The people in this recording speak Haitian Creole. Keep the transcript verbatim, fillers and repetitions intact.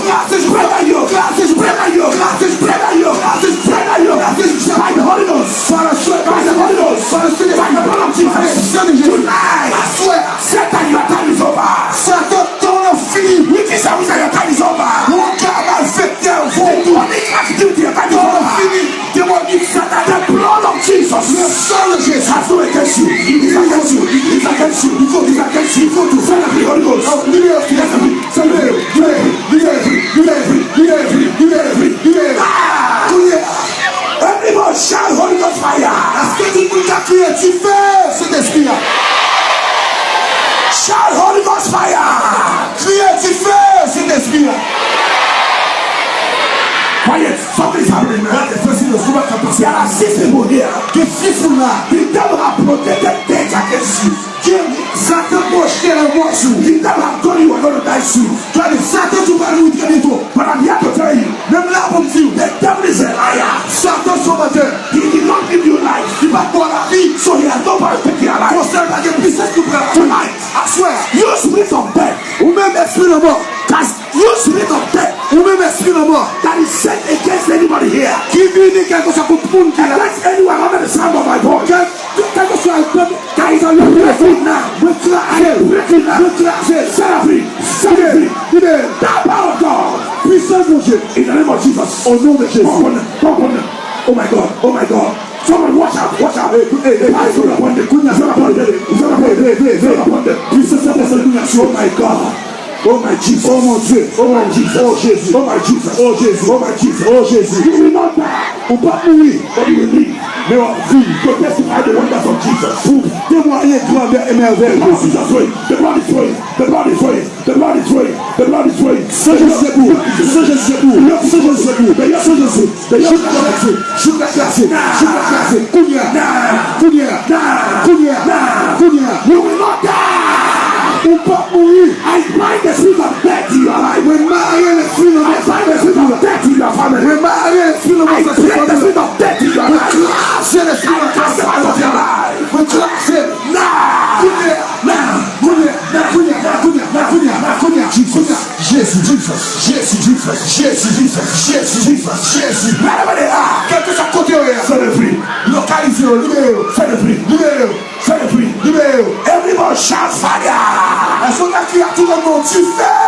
kraze, kraze, kraze, kraze, kraze, kraze, kraze, by the Holy Ghost, by the Holy Ghost, by the blood of Jesus. Tonight, aswè, Satan, your time is over. Satan, tan w fini. Witches and wizards, your time is over. Woka, malfektè, vodou, demonic activity, your time is over. Tan w fini. Demonic, Satan, the blood of Jesus. Le sang de Jésus. Has no against you. It's against you. It's against you. It's against you. It's against you. Send the Holy Ghost. Libere, libere, libere, libere, libere, libere, libere, libere. Ah! Kounye a. Everybody shout Holy Ghost fire. Èske tout moun ka kriye dife Sentespri a? Shout Holy Ghost fire. Kriye dife Sentespri a. Quiet. Something is happening, man. Gade, fè silans, nou pa ka pase. There are six people here. Gen sis moun la. The devil have projected death against you. Gen Satan pwojte lanmò sou ou. The devil have told you are gonna die soon. Gade, Satan di w pral mouri trè byento. But I'm here to tell you. Men m la pou m di w. The devil is a liar. Satan se yon mantè. He did not give you life. Li pa t ba w lavi. So he has no power to take your life. Konsa l pa gen pisans pou pran lavi. Tonight, aswè a. You spirit of death. Ou menm espri lanmò. Cast you spirit of death. Ou menm espri lanmò. That is sent against anybody here. Ki vini kèlkeswa kont moun ki la. Against anyone under the sound of my voice. Kèl, kèlkeswa kont That is a break it now. Mwen kraze l. Break it now. Mwen kraze l. Set her free. Set her free. Libere. Libere. The power of God. Pwisans Bondye. In the name of Jesus. O non de Jezi. Pran nan. Pran nan. Oh my God. Oh my God. Someone watch out. Watch out. Hey, hey, hey, hey. Pase nan pwennde. Kounye a, se nan pwennde. Se nan pwennde. Hey, hey, hey. Se nan pwennde. Pwisans Sentespri kounye a. Oh my God. Oh my Jesus. Oh mon Dieu. Oh mon Jesus. Oh Jésus. Oh my Jesus. Oh Jésus. Oh my Jesus. Oh Jésus. You will not die. Ou p ap mouri. But you will live. Men w ap viv. To testify the wonders of Jesus. Pou temwaye grandè e mèvèy li. The blood is flowing. The blood is flowing. The blood is flowing. The blood is flowing. The blood is flowing. San Jezi se pou ou. San Jezi se pou ou. San Jezi se pou ou. San Jezi. Jouk la kraze. Jouk la kraze. Jouk la kraze. Kounye a. Kounye a. Kounye a. Kounye a. You will not die. Ou p ap mouri. I bind the spirit of death in your life. Mwen mare lespri lanmò. I bind the spirit of death in your family. Mwen mare lespri lanmò sa sou fanmi w. I break the spirit of death in your life. Mwen kraze lespri lanmò sa sou fanmi w. Mwen kraze. Now. Kounye a. Now. Kounye a. Kounye a. Kounye a. Kounye a. Kounye a. Kounye a. Jezi. Jezi. Jezi. Jezi. Wherever they are. Kèlkeswa kote yo ye a. Set them free. Lokalize yo. Libere yo. Set them free. Libere yo. Set them free. Libere yo. Everybody shout fire. Èske w ka kriye a tout nan non dife?